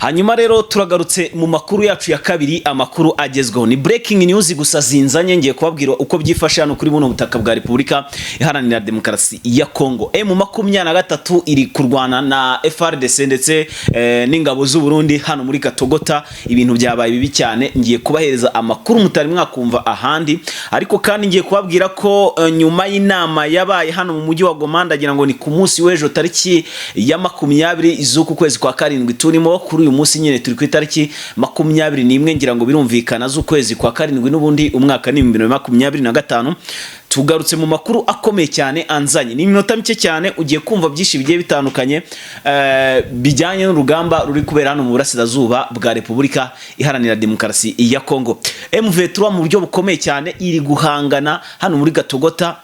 Hanyuma rero turagarutse mu makuru yacu ya kabiri, amakuru agezweho ni breaking news gusa zinzanye. Ngiye kubabwira uko byifashe hano kuri buno butaka bwa Repubulika Iharanira Demokarasi ya Kongo. M23 iri kurwana na FARDC ndetse n'ingabo z'u Burundi hano muri Katogota. Ibintu byabaye bibi cyane. Ngiye kubahereza amakuru mutari mwakumva ahandi, ariko kandi ngiye kubabwira ko nyuma y'inama yabaye hano mu mujyi wa Goma, ndagira ngo ni ku munsi w'ejo, tariki ya 20 z'uku kwezi kwa karindwi turimo. Kuri uyu munsi nyine turi ku itariki 21, ngira ngo birumvikana, z'ukwezi kwa karindwi, n'ubundi umwaka ni 2025. Tugarutse mu makuru akomeye cyane anzanye. Ni iminota mike cyane, ugiye kumva byinshi bigiye bitandukanye bijyanye n'urugamba ruri kubera hano mu burasirazuba bwa Repubulika Iharanira Demokarasi ya Kongo. M23 mu buryo bukomeye cyane iri guhangana hano muri Gatogota.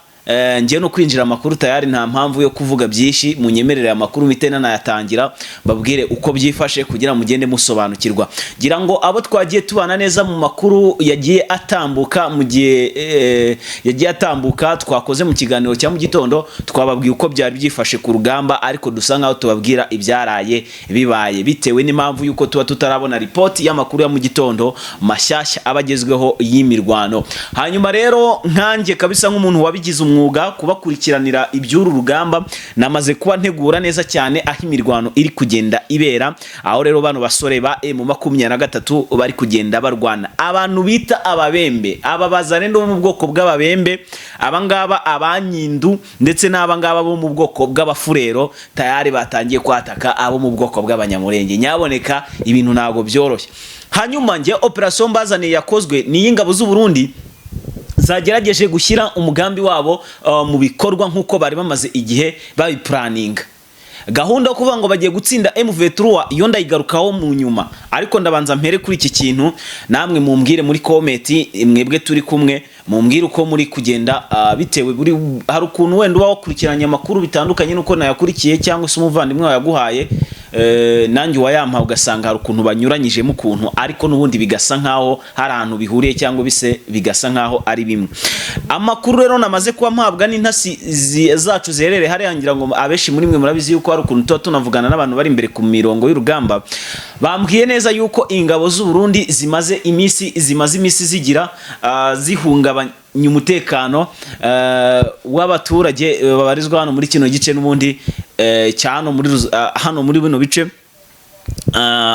Ngiye no kwinjira amakuru tayari, nta mpamvu yo kuvuga byinshi. Munyemerere amakuru mite nanayatangira, babwire uko byifashe kugira mugende musobanukirwa. Ngira ngo abo twagiye tubana neza mu makuru yagiye atambuka mu gihe yagiye atambuka twakoze mu kiganiro cya mu gitondo, twababwiye uko byari byifashe ku rugamba, ariko dusa nkaho tubabwira ibyaraye bibaye bitewe n'impamvu y'uko tuba tutarabona ripoti y'amakuru ya mu gitondo mashyashya aba agezweho y'imirwano. Hanyuma rero nkanjye kabisa, nk'umuntu wabigize umwuga kubakurikiranira iby'uru rugamba, namaze kuba ntegura neza cyane aho imirwano iri kugenda ibera. Aho rero bano basore ba M23 bari kugenda barwana, abantu bita Ababembe, aba Bazarendo bo mu bwoko bw'Ababembe, abangaba Abanyindu ndetse n'abangaba bo mu bwoko bw'Abafurero, tayari batangiye kwataka abo mu bwoko bw'Abanyamurenge. Nyaboneka, ibintu ntabwo byoroshye. Hanyuma njye operation mbazaniye yakozwe ni iy'ingabo z'u Burundi zagerageje gushyira umugambi wabo mu bikorwa nk'uko bari bamaze igihe babipuraninga. Gahunda yo kuvuga ngo bagiye gutsinda M23 iyo ndayigarukaho mu nyuma, ariko ndabanza mpere kuri iki kintu. Namwe mumbwire muri comment, mwebwe turi kumwe, mumbwire uko muri kugenda bitewe buri hari ukuntu wenda uba wakurikiranye amakuru bitandukanye nuko nayakurikiye, cyangwa se umuvandimwe wayaguhaye, nanjye uwayampa, ugasanga hari ukuntu banyuranyijemo ukuntu, ariko n'ubundi bigasa nkaho hari ahantu bihuriye cyangwa bise bigasa nkaho ari bimwe. Amakuru rero namaze kuba mpabwa n'intasi zacu ziherereye hariya, ngira ngo abenshi muri mwe murabizi yuko hari ukuntu tuba tunavugana n'abantu bari imbere ku mirongo y'urugamba, bambwiye neza yuko ingabo z'u Burundi zimaze iminsi zigira zihungabanya umutekano w'abaturage babarizwa hano muri kino gice n'ubundi cya hano muri hano muri bino bice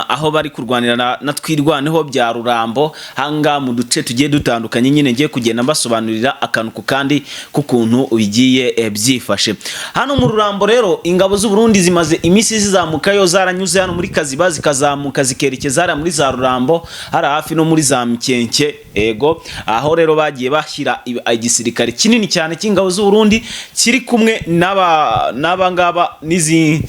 aho bari kurwanira na Twirwaneho bya Rurambo, hanga mu duce tugiye dutandukanye nyine. Ngiye kugenda mbasobanurira akantu ku kandi k'ukuntu bigiye byifashe hano mu Rurambo. Rero ingabo z'u Burundi zimaze iminsi zizamukayo, zaranyuze hano muri Kaziba, zikazamuka zikerekeza hariya muri za Rurambo, hari hafi no muri za Mikenke. Ego, aho rero bagiye bashyira igisirikare kinini cyane cy'ingabo z'u Burundi kiri kumwe n'aba ngaba n'izi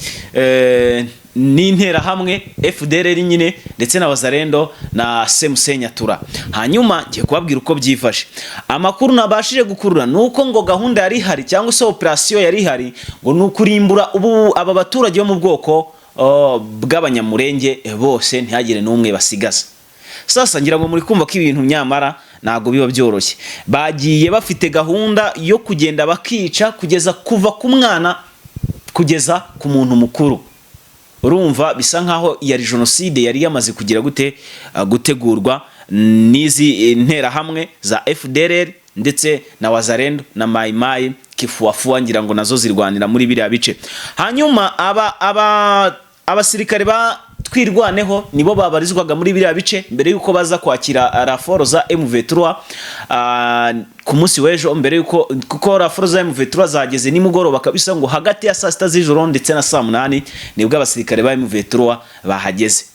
n'Interahamwe FDLR nyine, ndetse na Wazalendo na Semusenyatura. Hanyuma ngiye kubabwira uko byifashe. Amakuru nabashije gukurura ni uko ngo gahunda yari ihari, cyangwa se operation yari ihari, ngo ni ukurimbura ubu aba baturage bo mu bwoko bw'Abanyamurenge bose, ntihagire n'umwe basigaza. Sasa ngira ngo muri kumva ko ibintu nyamara ntabwo biba byoroshye. Bagiye bafite gahunda yo kugenda bakica kugeza kuva ku mwana kugeza ku muntu mukuru. Urumva bisa nkaho yari jenoside yari yamaze kugira gute gutegurwa n'izi Nterahamwe za FDLR ndetse na Wazalendo na Mai Mai Kifuafua, ngira ngo nazo zirwanira muri biriya bice. Hanyuma aba abasirikare ba Twirwaneho nibo babarizwaga muri biriya bice mbere yuko baza kwakira renfort za M23 ku munsi w'ejo, mbere yuko, kuko renfort za M23 zageze nimugoroba kabisa, ngo hagati ya saa 6 z'ijoro ndetse na saa 8 nibwo abasirikare ba M23 bahageze.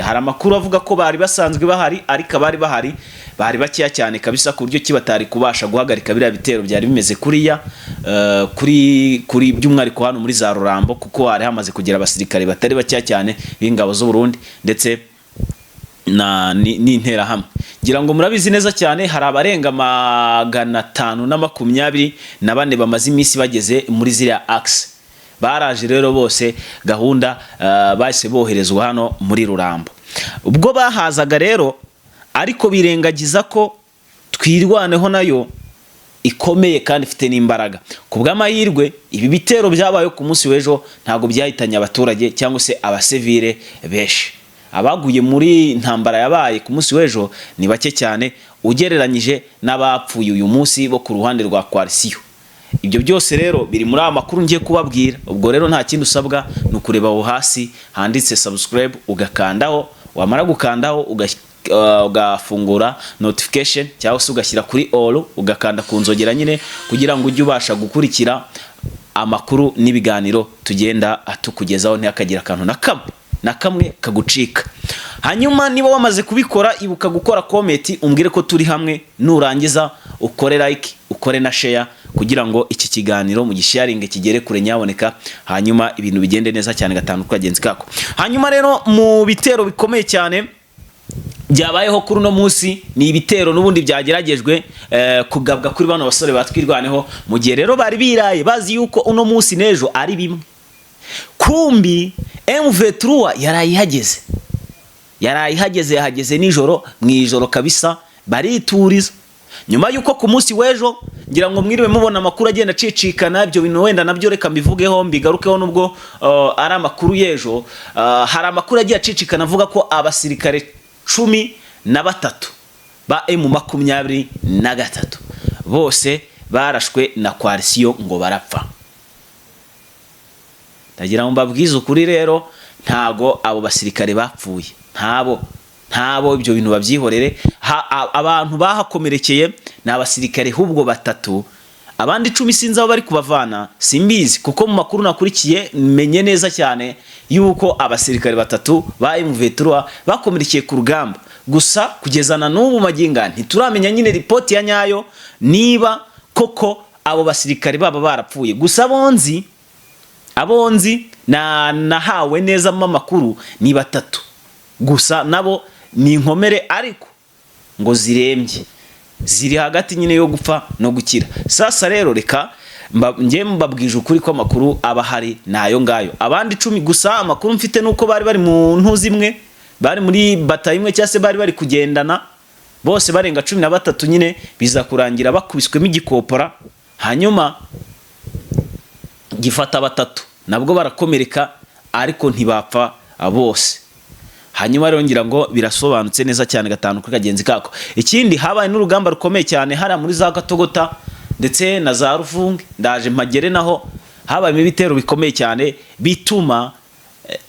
Hari amakuru avuga ko bari basanzwe bahari, ariko abari bahari bari bakeya cyane kabisa, ku buryo ki batari kubasha guhagarika biriya bitero byari bimeze kuriya kuri by'umwihariko hano muri za Rurambo, kuko hari hamaze kugera abasirikare batari bakeya cyane b'ingabo z'u Burundi ndetse na n'Interahamwe. Ngira ngo murabizi neza cyane, hari abarenga 524 bamaze iminsi bageze muri ziriya axe. Baraje rero bose, gahunda bahise boherezwa hano muri Rurambo. Ubwo bahazaga rero, ariko birengagiza ko Twirwaneho nayo ikomeye kandi ifite n'imbaraga. Ku bw'amahirwe, ibi bitero byabaye ku munsi w'ejo ntabwo byahitanye abaturage cyangwa se abasivile benshi. Abaguye muri ntambara yabaye ku munsi w'ejo ni bake cyane ugereranyije n'abapfuye uyu munsi bo ku ruhande rwa coalition. Ibyo byose rero biri muri aya makuru ngiye kubabwira. Ubwo rero nta kindi usabwa, ni ukureba aho hasi handitse subscribe, ugakandaho. Wamara gukandaho, ugafungura notification cyangwa se ugashyira kuri all, ugakanda ku nzogera nyine, kugira ngo ujye ubasha gukurikira amakuru n'ibiganiro tugenda tukugezaho, ntihakagire akantu na kamwe na kamwe kagucika. Hanyuma niba wamaze kubikora, ibuka gukora comment, umbwire ko turi hamwe. Nurangiza ukore like, ukore na share, kugira ngo iki kiganiro mu gisharinge kigere kure nyaboneka, hanyuma ibintu bigende neza cyane gatanu kagenzi kako. Hanyuma rero, mu bitero bikomeye cyane byabayeho kuri uno munsi, ni ibitero n'ubundi byageragejwe kugabwa kuri bano basore batwirwaneho, mu gihe rero bari biraye bazi yuko uno munsi n'ejo ari bimwe. Kumbi M23 yaraye ihageze, yaraye ihageze, yahageze nijoro, mu ijoro kabisa, barituriza. Nyuma y'uko ku munsi w'ejo, ngira ngo mwiriwe mubona amakuru agenda acicikana. Ibyo bintu wenda nabyo reka mbivugeho, mbigarukeho, nubwo ari amakuru y'ejo. Hari amakuru agiye acicikana avuga ko abasirikare 13 ba M23 bose barashwe na coalition ngo barapfa. Ndagira ngo mbabwize ukuri rero, ntago abo basirikare bapfuye, ntabo, ntabo, ibyo bintu babyihorere. Abantu bahakomerekeye ni abasirikare ahubwo batatu. Abandi 10 sinzi aho bari kubavana, simbizi, kuko mu makuru nakurikiye menye neza cyane yuko abasirikare batatu ba M23 bakomerekeye ku rugamba. Gusa kugeza na n'ubu maginga ntituramenya nyine ripoti ya nyayo niba koko abo basirikare baba barapfuye. Gusa abonzi na nahawe neza mo amakuru ni batatu gusa, nabo ni inkomere ariko ngo zirembye, ziri hagati nyine yo gupfa no gukira. Sasa rero reka njye mbabwije ukuri ko amakuru aba ahari ni ayo ngayo. Abandi 10 gusa, amakuru mfite nuko bari bari mu ntuzi imwe, bari muri bata imwe, cyangwa se bari bari kugendana bose barenga 13 nyine, biza kurangira bakubiswemo igikopora, hanyuma gifata batatu, nabwo barakomereka ariko ntibapfa bose. Hanyuma rero ngira ngo birasobanutse neza cyane gatanu kuri kagenzi kako. Ikindi, habaye n'urugamba rukomeye cyane hariya muri za Katogota ndetse na za Rufunge, ndaje mpagere. Naho habayemo ibitero bikomeye cyane bituma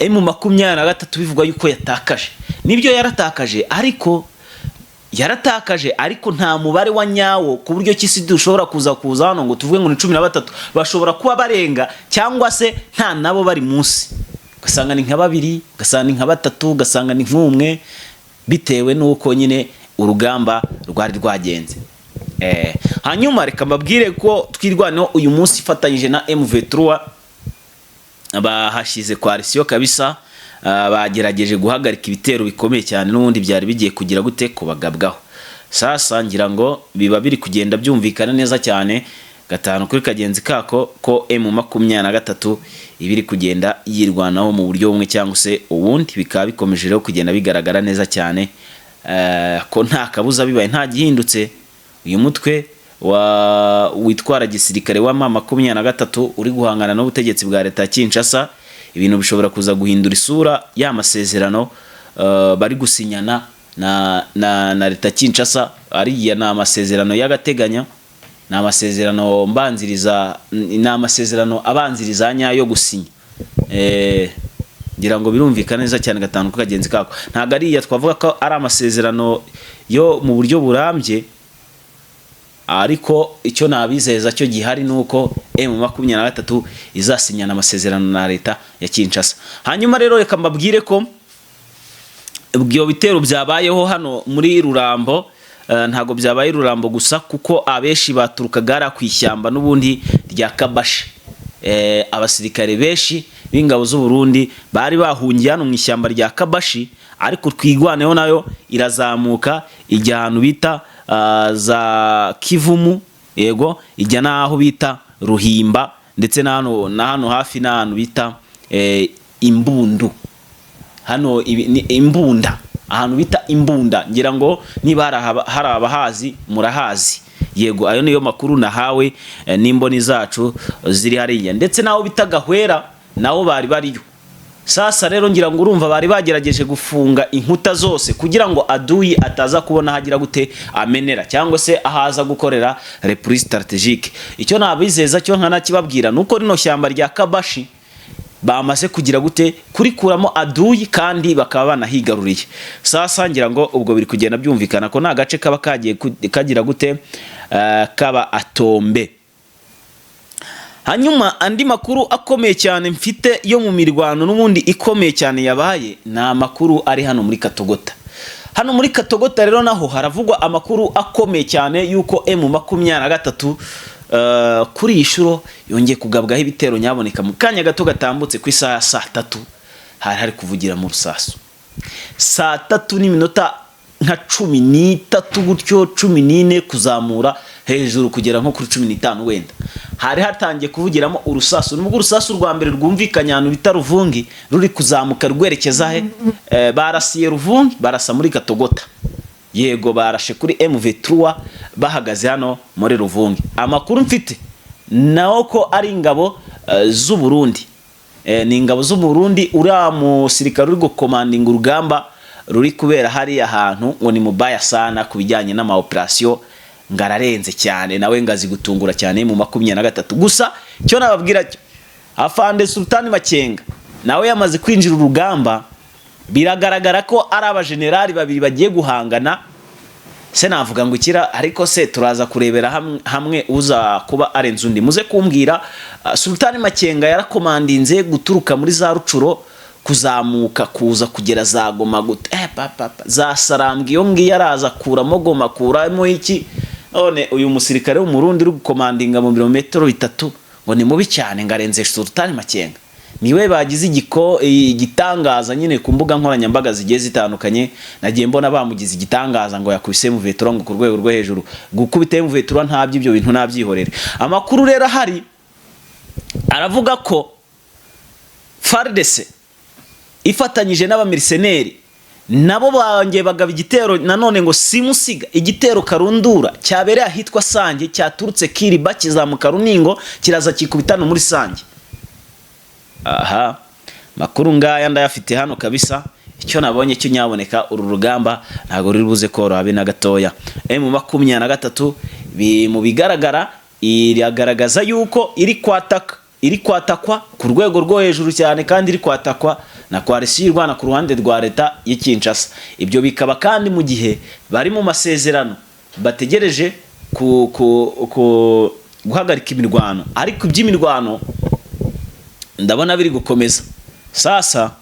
M23 bivugwa yuko yatakaje. Nibyo, yaratakaje, ariko yaratakaje, ariko nta mubare wa nyawo ku buryo kisi dushobora kuza hano ngo tuvuge ngo ni 13. Bashobora kuba barenga cyangwa se nta nabo bari munsi, ugasanga ni nka babiri, ugasanga ni nka batatu, ugasanga ni nk'umwe, bitewe n'uko nyine urugamba rwari rwagenze. Hanyuma reka mbabwire ko Twirwaneho uyu munsi ifatanyije na M23 bahashyize coalition kabisa. Bagerageje guhagarika ibitero bikomeye cyane n'ubundi byari bigiye kugira gute kubagabwaho. Sasa ngira ngo biba biri kugenda byumvikana neza cyane gatanu kuri kagenzi kako ko M23 iba iri kugenda yirwanaho mu buryo bumwe cyangwa se ubundi. Bikaba bikomeje rero kugenda bigaragara neza cyane ko nta kabuza, bibaye nta gihindutse, uyu mutwe wa witwara gisirikare wa M23 uri guhangana n'ubutegetsi bwa leta ya Kinshasa, ibintu bishobora kuza guhindura isura. Ya masezerano bari gusinyana na leta ya Kinshasa, ariya ni amasezerano y'agateganyo, ni amasezerano mbanziriza, ni amasezerano abanziriza nyayo gusinya. Ngira ngo birumvikana neza cyane gatanu kagenzi kako. Ntabwo ariya twavuga ko ari amasezerano yo mu buryo burambye, ariko icyo nabizeza cyo gihari ni uko M23 izasinyana amasezerano na leta ya Kinshasa. Hanyuma rero reka mbabwire ko ibyo bitero byabayeho hano muri Rurambo, ntabwo byabaye Rurambo gusa, kuko abenshi baturukaga hariya ku ishyamba n'ubundi rya Kabashi. Abasirikare benshi b'ingabo z'u Burundi bari bahungiye hano mu ishyamba rya Kabashi, ariko Twigwaneho nayo irazamuka ijya ahantu bita za Kivumu, yego, ijya n'aho bita Ruhimba, ndetse na hano hafi n'ahantu bita Imbundu hano ni Imbunda, ahantu bita Imbunda. Ngira ngo niba hari abahazi murahazi. Yego, ayo niyo makuru nahawe n'imboni zacu ziri hariya, ndetse n'aho bita Gahwera naho bari bariyo. Sasa rero ngira ngo urumva bari bagerageje gufunga inkuta zose kugira ngo aduyi ataza kubona ahagira gute amenera cyangwa se ahaza gukorera repli stratégique. Icyo nabizeza cyo nkanakibabwira nuko rino shyamba rya Kabashi bamaze kugira gute kurikuramo aduyi, kandi bakaba banahigaruriye. Sasa ngira ngo ubwo biri kugenda byumvikana ko nta gace kaba kagiye kagira gute kaba atombe. Hanyuma andi makuru akomeye cyane mfite yo mu mirwano n'ubundi ikomeye cyane yabaye ni amakuru ari hano muri Katogota. Hano muri Katogota rero naho haravugwa amakuru akomeye cyane y'uko M23 kuri iyi shuro yongeye kugabwaho ibitero. Nyaboneka, mu kanya gato gatambutse ku isaha ya saa 3 hari hari kuvugira mu rusasu, saa 3 n'iminota nka 13 gutyo, 14 kuzamura hejuru kugera nko kuri 15 wenda, hari hatangiye kuvugiramo urusasu. Nubwo urusasu rwa mbere rwumvikanye ahantu bita Ruvungi ruri kuzamuka rwerekeza he? Barasiye Ruvungi, barasa muri Katogota. Yego, barashe kuri M23 bahagaze hano muri Ruvungi. Amakuru mfite nawo ko ari ingabo z'u Burundi. Ni ingabo z'u Burundi. Uriya musirikare uri gukomandinga urugamba ruri kubera hariya hantu ngo ni mubaya sana ku bijyanye n'ama operation, ngo ararenze cyane nawe, ngo azi gutungura cyane mu 23. Gusa icyo nababwira cyo, afande Sultani Makenga nawe yamaze kwinjira urugamba. Biragaragara ko ari abajenerali babiri bagiye guhangana. Se navuga ngo ikira, ariko se turaza kurebera hamwe uza kuba arenze undi, muze kumbwira. Sultani Makenga yarakomandinze guturuka muri za Rucuro kuzamuka kuza kugera za Goma gute, pa, pa, pa, za Sarambwe iyo ngiyo, araza akuramo Goma, akuramo iki. None uyu musirikare w'Umurundi uri gukomandinga mu birometero 3 ngo ni mubi cyane, ngo arenze Sultani Makenga. Niwe bagize igitangaza nyine ku mbuga nkoranyambaga zigiye zitandukanye. Nagiye mbona bamugize igitangaza ngo yakubise M23 ngo ku rwego rwo hejuru. Gukubita M23 ntabyo, ibyo bintu nabyihorere. Amakuru rero ahari aravuga ko FARDC ifatanyije n'abameriseneri nabo bongeye bagaba igitero nanone ngo simusiga, igitero karundura cyabereye ahitwa Sange, cyaturutse Kiriba kizamuka Runingo, kiraza kikubita no muri Sange. Aha makuru ngaya ndayafite hano kabisa. Icyo nabonye cyo, nyaboneka, uru rugamba ntabwo ruri buze koroha habe na gatoya. M23 mu bigaragara iragaragaza yuko iri kwataka, iri kwatakwa ku rwego rwo hejuru cyane, kandi iri kwatakwa na coalition irwana ku ruhande rwa leta y'i Kinshasa. Ibyo bikaba kandi mu gihe bari mu masezerano bategereje ku guhagarika imirwano, ariko iby'imirwano ndabona biri gukomeza. Sasa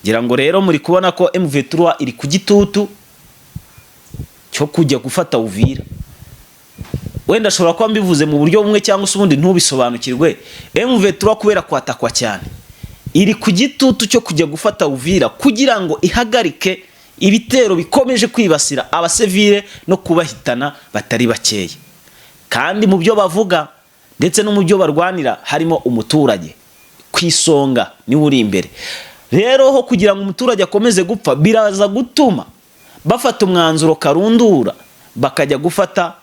ngira ngo rero muri kubona ko M23 iri ku gitutu cyo kujya gufata Uvira. Wenda ashobora kuba mbivuze mu buryo bumwe cyangwa se ubundi ntubisobanukirwe. M23 kubera kwatakwa cyane iri ku gitutu cyo kujya gufata Uvira kugira ngo ihagarike ibitero bikomeje kwibasira abasivile no kubahitana batari bakeya. Kandi mu byo bavuga ndetse no mu byo barwanira harimo umuturage ku isonga, niwe uri imbere. Rero ho kugira ngo umuturage akomeze gupfa, biraza gutuma bafata umwanzuro karundura bakajya gufata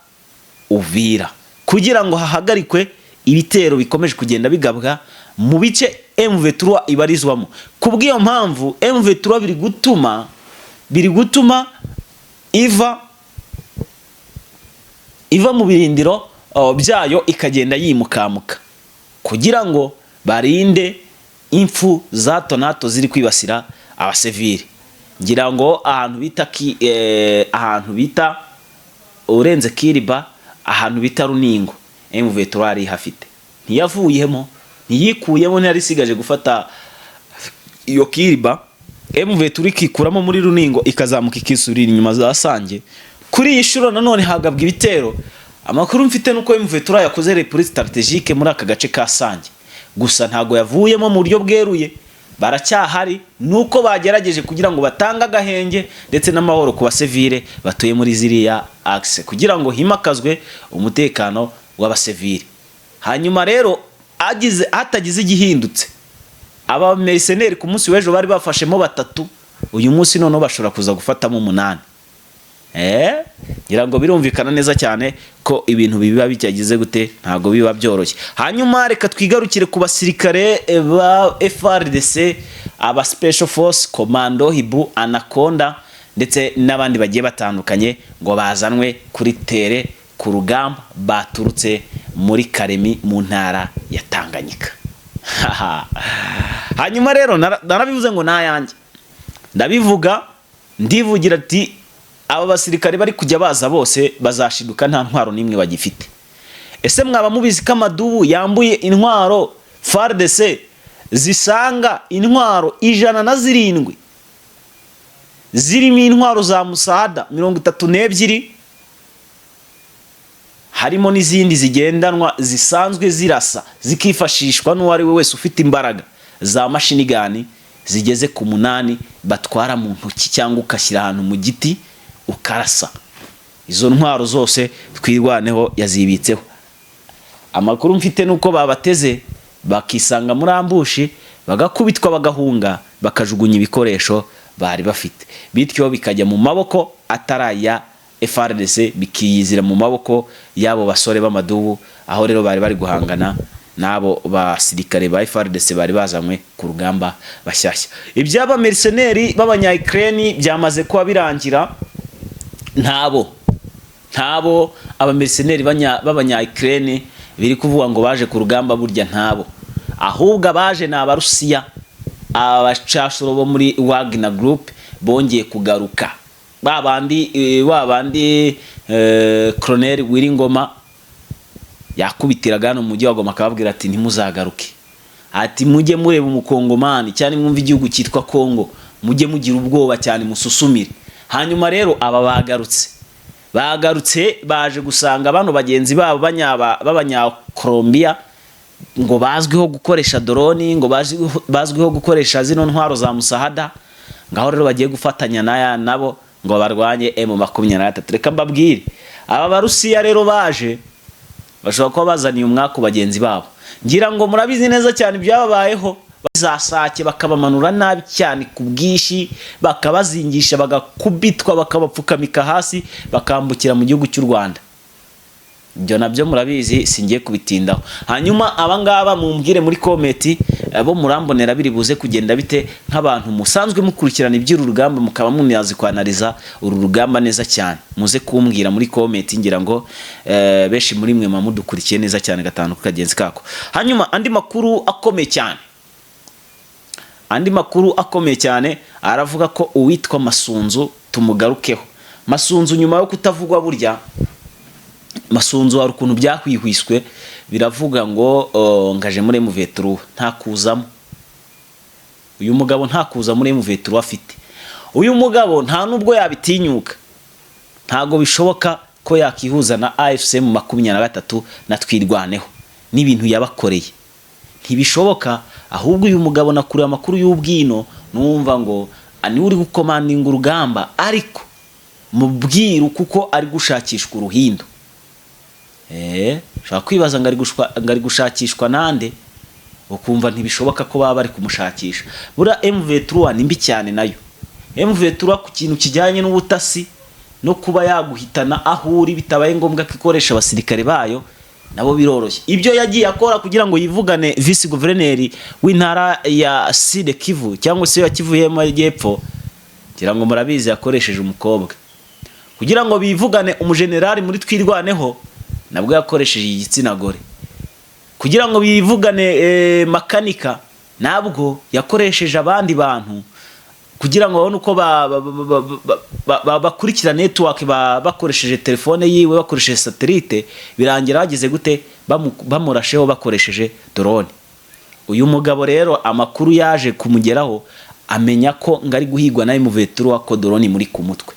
Uvira kugira ngo hahagarikwe ibitero bikomeje kugenda bigabwa mu bice M23 ibarizwamo. Ku bw'iyo mpamvu M23 biri gutuma iva mu birindiro byayo ikagenda yimukamuka kugira ngo barinde impfu za hato na hato ziri kwibasira abasivili. Ngira ngo ahantu bita urenze Kiriba, ahantu bita Runingo, M23 yari ihafite, ntiyavuyemo, ntiyikuyemo, ntiyari isigaje gufata iyo Kiriba. M23 ikikuramo muri Runingo, ikazamuka ikisubirira inyuma za Sange. Kuri iyi shuro nanone hagabwa ibitero. Amakuru mfite nuko M23 yakoze repli stratégique muri aka gace ka Sange, gusa ntago yavuyemo mu buryo bweruye, baracyahari, nuko bagerageje kugira ngo batange agahenge ndetse n'amahoro ku basivile batuye muri ziriya axe, kugira ngo himakazwe umutekano w'abasivile. Hanyuma rero agize hatagize igihindutse, aba mercenaires ku munsi w'ejo bari bafashemo batatu, uyu munsi noneho bashobora kuza gufatamo umunani. Ngira ngo birumvikana neza cyane ko ibintu biba bitagize gute, ntabwo biba byoroshye. Hanyuma reka twigarukire ku basirikare ba FARDC, aba Special Force Commando, Hibu, Anaconda ndetse n'abandi bagiye batandukanye, ngo bazanwe kuri terrain ku rugamba, baturutse muri Karemi mu ntara ya Tanganyika. Hanyuma rero narabivuze ngo nayanjye ndabivuga, ndivugira ati aba basirikare bari kujya baza bose bazashiduka nta ntwaro n'imwe bagifite. Ese mwaba mubizi ko amadubu yambuye intwaro FARDC zisanga intwaro 107, zirimo intwaro za musada 32, harimo n'izindi zigendanwa zisanzwe zirasa zikifashishwa n'uwo ari we wese ufite imbaraga, za machine gun zigeze ku 8 batwara mu ntoki cyangwa ugashyira ahantu mu giti ukarasa? Izo ntwaro zose Twirwaneho yazibitseho. Amakuru mfite nuko babateze bakisanga muri ambush, bagakubitwa, bagahunga, bakajugunya ibikoresho bari bafite, bityo bikajya mu maboko atari aya FARDC, bikiyizira mu maboko y'abo basore b'amadubu. Aho rero bari bari guhangana n'abo basirikare ba FARDC bari bazanywe ku rugamba bashyashya. Iby'aba mercenaires b'abanya Ukraine byamaze kuba birangira. Ntabo aba mercenaires b'abanya Ukraine biri kuvuga ngo baje ku rugamba, burya ntabo, ahubwo abaje ni Abarusiya, abacashuro bo muri Wagner Group bongeye kugaruka, ba bandi Colonel Wiringoma yakubitiraga hano mu mujyi wa Goma akababwira ati ntimuzagaruke, ati mujye mureba umukongomani cyane, mwumva igihugu cyitwa Kongo mujye mugira ubwoba cyane, mususumire. Hanyuma rero aba bagarutse baje gusanga bano bagenzi babo b'Abanyakolombia ngo bazwiho gukoresha drone, ngo bazwiho gukoresha zino ntwaro za musahada. Ngaho rero bagiye gufatanya naya nabo ngo barwanye M23. Reka mbabwire, aba Barusiya rero baje bashobora kuba bazaniye umwaku bagenzi babo. Ngira ngo murabizi neza cyane ibyababayeho zasake, bakabamanura nabi cyane ku bwinshi, bakabazingisha, bagakubitwa, bakabapfukamika hasi, bakambukira mu gihugu cy'u Rwanda. Ibyo nabyo murabizi, singiye kubitindaho. Hanyuma abangaba mumbwire muri comment, bo murambonera biri buze kugenda bite, nk'abantu musanzwe mukurikirana iby'uru rugamba, mukaba munazi kwanariza uru rugamba neza cyane? Muze kumbwira muri comment. Ngira ngo benshi muri mwe mudukurikiye neza cyane gatanu ku kagenzi kako. Hanyuma andi makuru akomeye cyane aravuga ko uwitwa Masunzu, tumugarukeho Masunzu nyuma yo kutavugwa. Burya Masunzu hari ukuntu byahwihwiswe, biravuga ngo ngaje muri M23. Nta kuzamo uyu mugabo, nta kuza muri M23 afite. Uyu mugabo nta nubwo yabitinyuka, ntago bishoboka ko yakihuza na AFC M23 na Twirwaneho n'ibintu yabakoreye, ntibishoboka. Ahubwo uyu mugabo nakuriye amakuru y'ubwino, numva ngo niwe uri gukomandinga urugamba, ariko mu bwiru, kuko ari gushakishwa uruhindo. Ushobora kwibaza ngo ari gushakishwa nande, ukumva ntibishoboka ko baba bari kumushakisha. Buriya M23 ni mbi cyane nayo. M23 ku kintu kijyanye n'ubutasi no kuba yaguhitana aho uri bitabaye ngombwa ko ikoresha abasirikare bayo, nabo biroroshye. Ibyo yagiye akora kugira ngo yivugane vice guverineri w'intara ya Sud Kivu cyangwa se ya Kivu y'Amajyepfo, ngira ngo murabizi, yakoresheje umukobwa. Kugira ngo bivugane umujenerali muri Twirwaneho, nabwo yakoresheje igitsina gore. Kugira ngo bivugane makanika, nabwo yakoresheje abandi bantu kugira ngo babone uko bakurikira network, bakoresheje telefone yiwe, bakoresheje satellite. Birangira bageze gute? Bamurasheho bakoresheje drone. Uyu mugabo rero amakuru yaje kumugeraho, amenya ko ngo ari guhigwa na M23, ko drone muri ku mutwe,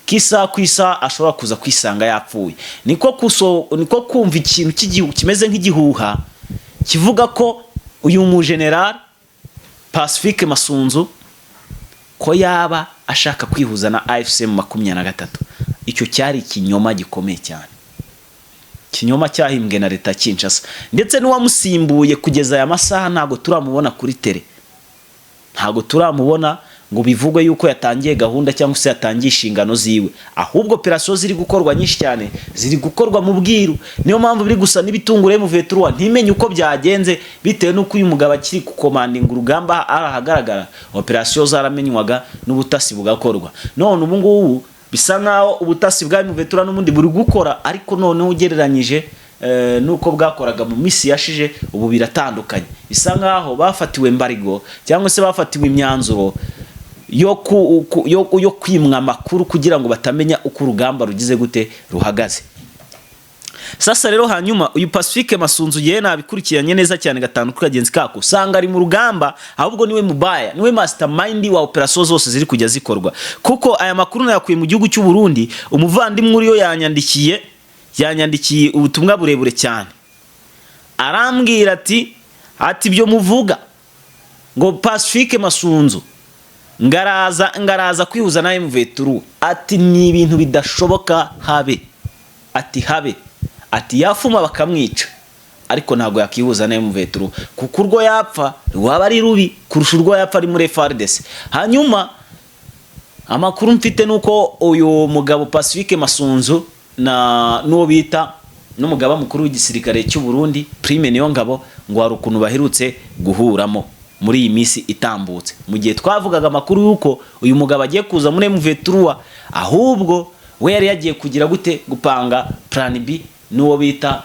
k'isaha ku isaha ashobora kuza kwisanga yapfuye. Niko kumva ikintu cy'igihu kimeze nk'igihuha kivuga ko uyu mujenerali Pacifique Masunzu ko yaba ashaka kwihuza na AFC M23. Icyo cyari ikinyoma gikomeye cyane, ikinyoma cyahimbwe na leta ya Kinshasa. Ndetse n'uwamusimbuye kugeza aya masaha ntabwo turamubona kuri terrain, ntabwo turamubona ngo bivugwe yuko yatangiye gahunda cyangwa se yatangiye inshingano ziwe. Ahubwo operasiyo ziri gukorwa nyinshi cyane ziri gukorwa mu bwiru. Niyo mpamvu biri gusa n'ibitunguru, M23 ntimenye uko byagenze, bitewe n'uko uyu mugabo akiri gukomandinga urugamba ari ahagaragara. Operasiyo zaramenywaga n'ubutasi bugakorwa. None ubu ngubu bisa nkaho ubutasi bwa M23 n'ubundi buri gukora, ariko noneho ugereranyije nuko bwakoraga mu minsi yashije, ubu biratandukanye. Bisa nkaho bafatiwe embargo cyangwa se bafatiwe imyanzuro yo kwimwa amakuru kugira ngo batamenya uko urugamba rugize gute, ruhagaze. Sasa rero, hanyuma uyu Pacifique Masunzu yewe nabikurikiranye neza cyane gatanu kuri kagenzi kako, usanga ari mu rugamba, ahubwo niwe mubaya, niwe mastermind wa operasiyo zose ziri kujya zikorwa. Kuko aya makuru nayakuye mu gihugu cy'u Burundi. Umuvandimwe uriyo yanyandikiye ubutumwa burebure cyane, arambwira ati ibyo muvuga ngo Pacifique Masunzu ngaraza kwihuza na M23, ati ni ibintu bidashoboka habe. Ati habe, ati yafuma bakamwica, ariko ntabwo yakihuza na M23, kuko urwo yapfa rwaba ari rubi kurusha urwo yapfa ari muri FARDC. Hanyuma amakuru mfite nuko uyu mugabo Pacifique Masunzu na n'uwo bita n'umugaba mukuru w'igisirikare cy'u Burundi, Prime Niyongabo, ngo hari ukuntu baherutse guhuramo muri iyi minsi itambutse, mu gihe twavugaga amakuru y'uko uyu mugabo agiye kuza muri M23. Ahubwo we yari yagiye kugira gute, gupanga plan B n'uwo bita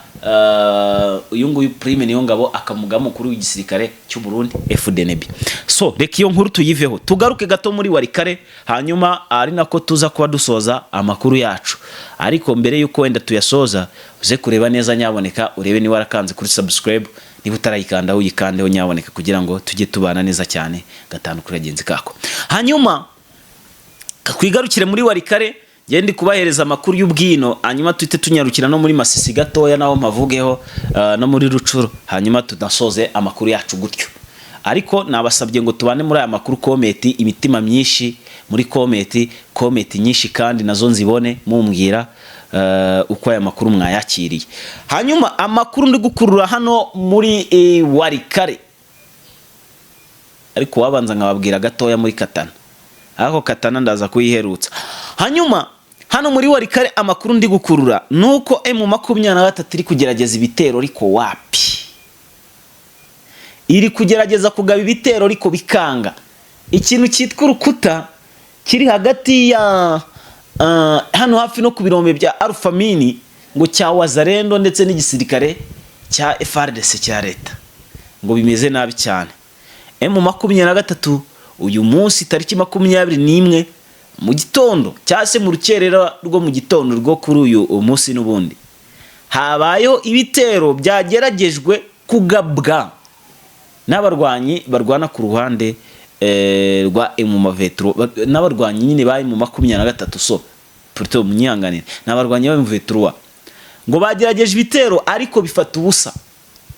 uyu nguyu Prime Niyongabo, akamuga mukuru w'igisirikare cy'u Burundi, FDNB. So reka iyo nkuru tuyiveho, tugaruke gato muri Walikale, hanyuma ari nako tuza kuba dusoza amakuru yacu. Ariko mbere y'uko wenda tuyasoza, uze kureba neza nyaboneka, urebe niba warakanze kuri subscribe. Niba utarayikandaho, uyikandeho nyaboneka, kugira ngo tujye tubana neza cyane gatanu kuri kagenzi kako. Hanyuma twigarukire muri Walikale, ngende kubahereza amakuru y'ubwino, hanyuma tuhite tunyarukira no muri Masisi gatoya, naho mpavugeho, no muri Rutshuru, hanyuma tunasoze amakuru yacu gutyo. Ariko nabasabye ngo tubane muri aya makuru. Comment, imitima myinshi muri comment, comment nyinshi kandi nazo nzibone mumbwira uko aya makuru mwayakiriye. Hanyuma amakuru ndi gukurura hano muri Walikale, ariko wabanza nkababwira gatoya muri Katana, ariko Katana ndaza kuyiherutsa. Hanyuma hano muri Walikale amakuru ndi gukurura ni uko M23 iri kugerageza ibitero, ariko wapi. Iri kugerageza kugaba ibitero ariko bikanga. Ikintu cyitwa urukuta kiri hagati ya hano hafi no ku birombe bya Alphamin, ngo cya Wazalendo ndetse n'igisirikare cya FARDC cya leta, ngo bimeze nabi cyane. M23 uyu munsi tariki 21 mu gitondo, cyangwa se mu rukerera rwo mu gitondo rwo kuri uyu munsi, n'ubundi habayeho ibitero byageragejwe kugabwa n'abarwanyi barwana ku ruhande rwa M23, n'abarwanyi nyine ba M23. So plutôt munyihanganire, ni abarwanyi ba M23 ngo bagerageje ibitero, ariko bifata ubusa,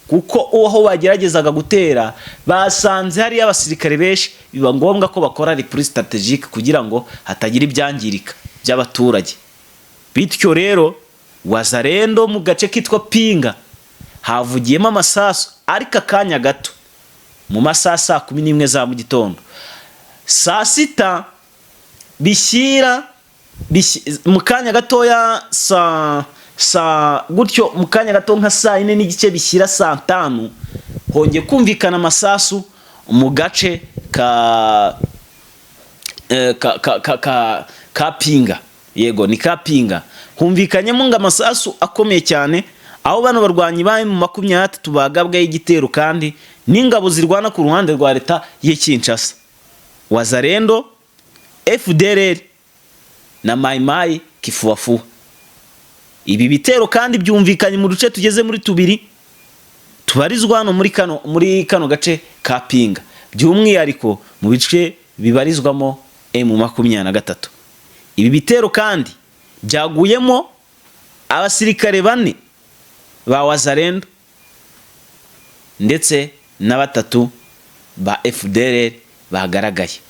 kuko aho bageragezaga gutera basanze hariyo abasirikare benshi, biba ngombwa ko bakora repli stratégique kugira ngo hatagira ibyangirika by'abaturage. Bityo rero Wazalendo mu gace kitwa Pinga havugiyemo amasasu, ariko akanya gato mu masaha saa 11 za mu gitondo, saa 6 bishyira mu kanya gatoya, saa gutyo, mu kanya gato nka saa 4:30 bishyira saa 5, hongeye kumvikana amasasu mu gace ka Pinga. Yego, ni ka Pinga. Humvikanyemo ngo amasasu akomeye cyane, aho bano barwanyi ba M23 bagabweho igitero kandi n'ingabo zirwana ku ruhande rwa leta y'i Kinshasa, Wazalendo, FDLR na Maimai Kifuafuwa. Ibi bitero kandi byumvikanye mu duce tugeze muri tubiri tubarizwa hano muri kano gace ka Pinga, by'umwihariko mu bice bibarizwamo M23. Ibi bitero kandi byaguyemo abasirikare bane ba Wazalendo ndetse na batatu ba FDLR bagaragaye.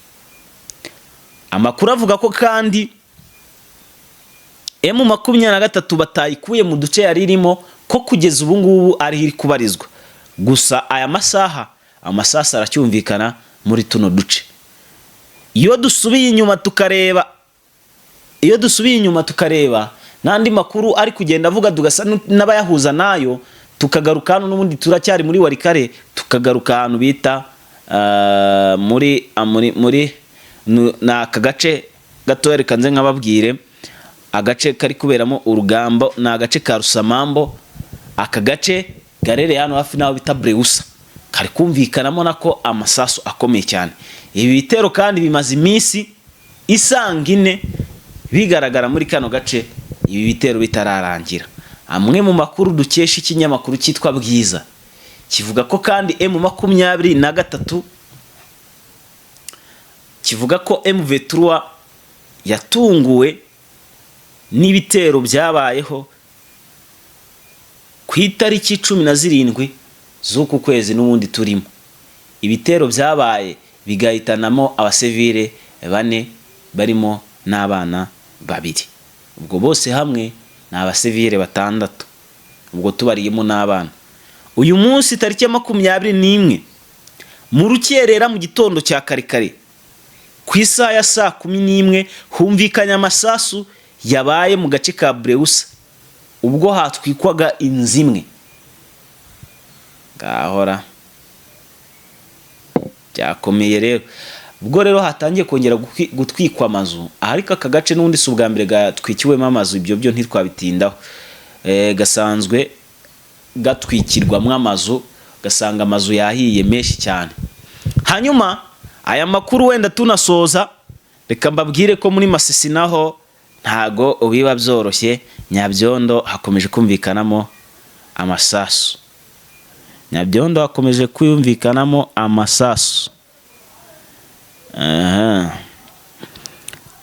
Amakuru avuga ko kandi M23 batayikuye mu duce yari irimo, ko kugeza ubu ngubu ariho iri kubarizwa. Gusa aya masaha amasasu aracyumvikana muri tuno duce. Iyo dusubiye inyuma tukareba n'andi makuru ari kugenda avuga, tugasa n'abayahuza nayo, tukagaruka hano n'ubundi turacyari muri Walikale, tukagaruka ahantu bita muri ah, muri muri ni aka gace gatoya. Reka nze nkababwire agace kari kuberamo urugamba, ni agace ka Rusamambo. Aka gace gaherereye hano hafi n'aho bita Breusa, kari kumvikanamo nako amasasu akomeye cyane. Ibi bitero kandi bimaze iminsi isanga 4 bigaragara muri kano gace, ibi bitero bitararangira. Amwe mu makuru dukesha ikinyamakuru cyitwa Bwiza kivuga ko kandi M23, kivuga ko M23 yatunguwe n'ibitero byabayeho ku itariki 17 z'uku kwezi n'ubundi turimo. Ibitero byabaye bigahitanamo abasivile bane, barimo n'abana babiri. Ubwo bose hamwe ni abasivile batandatu, ubwo tubariyemo n'abana. Uyu munsi tariki ya 21, mu rukerera, mu gitondo cya kare kare, ku isaha ya saa 11, humvikanye amasasu yabaye mu gace ka Breusa ubwo hatwikwaga inzu imwe. Ngahora byakomeye rero. Ubwo rero hatangiye kongera gutwikwa amazu, ariko aka gace n'ubundi si ubwa mbere gatwikiwemo amazu, ibyo byo ntitwabitindaho. Gasanzwe gatwikirwamo amazu, gasanga amazu yahiye menshi cyane. Hanyuma aya makuru wenda tunasoza, reka mbabwire ko muri Masisi naho ntago biba byoroshye. Nyabyondo hakomeje kumvikanamo amasasu. Nyabyondo hakomeje kumvikanamo amasasu. Aha.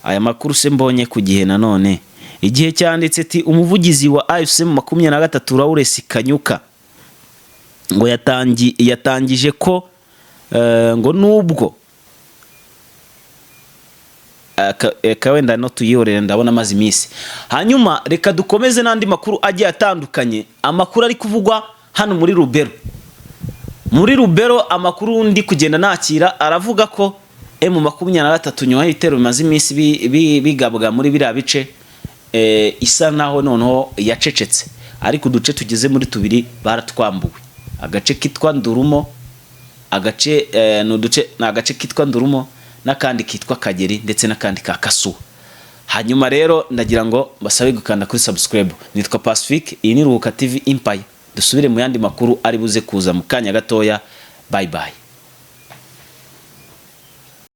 Aya makuru se mbonye ku gihe nanone, Igihe cyanditse ati: "Umuvugizi wa AFC M23 Lawrence Kanyuka ngo yatangije ko ngo nubwo reka wenda no tuyihorere, ndabona amaze iminsi." Hanyuma reka dukomeze n'andi makuru agiye atandukanye, amakuru ari kuvugwa hano muri Lubero. Muri Lubero amakuru ndi kugenda nakira aravuga ko M23, nyuma y'ibitero bimaze iminsi bigabwa muri biriya bice, isa naho noneho yacecetse, ariko uduce tugeze muri tubiri baratwambuwe. Agace kitwa Ndurumo, agace ni uduce, ni agace kitwa Ndurumo n'akandi kitwa Kageri, ndetse n'akandi ka Kasuwa. Hanyuma rero ndagira ngo basabe gukanda kuri subscribe. Nitwa Pacifique, iyi ni Ruhuka TV Empire. Dusubire mu yandi makuru ari buze kuza mu kanya gatoya. Bye bye.